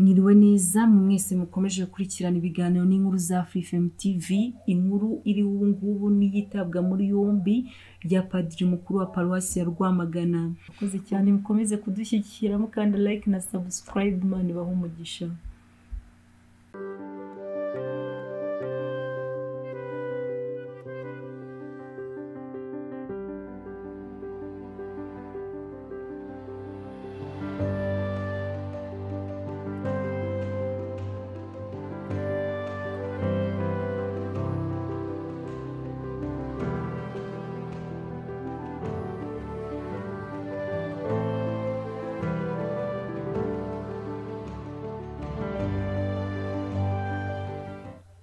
Mwiriwe neza mwese mukomeje gukurikirana ibiganiro n'inkuru za Free FM TV. Inkuru iri ubu ngubu niyitabwa muri yombi rya Padiri mukuru wa Paruwasi ya Rwamagana. Murakoze cyane, mukomeze kudushyigikira mukanda like na subscribe. Imana ibahe umugisha.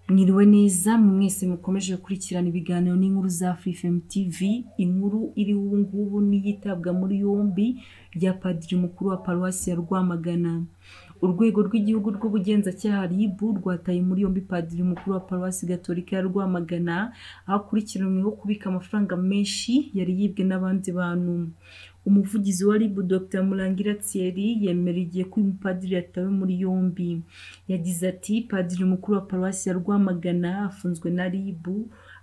Mwiriwe neza mwese mukomeje gukurikirana ibiganiro n'inkuru za Free FM TV. Inkuru iri ubu ngubu niyitabwa muri yombi rya Padiri mukuru wa Paruwasi ya Rwamagana. Urwego rw'igihugu rw'ubugenzacyaha RIB rwataye muri yombi Padiri mukuru wa Paruwasi Gatolika ya Rwamagana, aho akurikiranyweho kubika amafaranga menshi yari yibwe n'abandi bantu. Umuvugizi wa RIB Dr Murangira Thierry yemera igihe ko uyu mupadiri yatawe muri yombi. Yagize ati: Padiri mukuru wa Paruwasi ya Rwamagana afunzwe na RIB,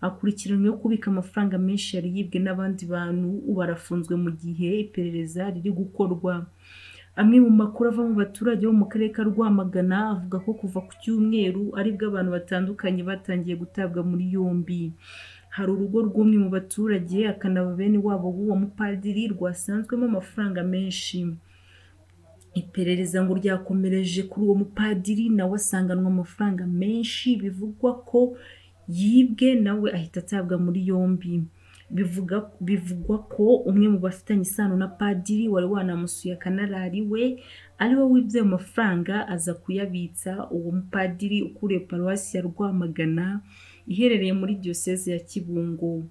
akurikiranyweho kubika amafaranga menshi yari yibwe n'abandi bantu, ubu arafunzwe mu gihe iperereza riri gukorwa. Amwe mu makuru ava mu baturage bo mu karere ka Rwamagana avuga ko kuva ku cyumweru aribwo abantu batandukanye batangiye gutabwa muri yombi. Hari urugo rw'umwe mu baturage akanaba bene wabo w'uwo mupadiri rwasanzwemo amafaranga menshi. Iperereza ngo ryakomereje kuri uwo mupadiri, nawe asanganwa amafaranga menshi bivugwa ko yibwe, nawe ahita atabwa muri yombi. Bivugwa ko umwe mu bafitanye isano na padiri wari wanamusuye akanarari we ari we wibye ayo mafaranga aza kuyabitsa uwo mupadiri ukuriye Paruwasi ya Rwamagana iherereye muri Diyoseze ya Kibungo.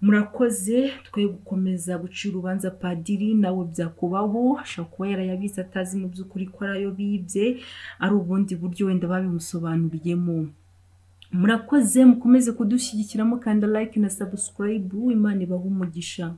Murakoze, twe gukomeza gucira urubanza padiri, nawe byakubaho, ashobora kuba yarayabitse atazi mu by'ukuri ko ari ayo bibye, ari ubundi buryo wenda babimusobanuriyemo. Murakoze, mukomeze kudushyigikira mukanda like na subscribe. Imana ibahe umugisha.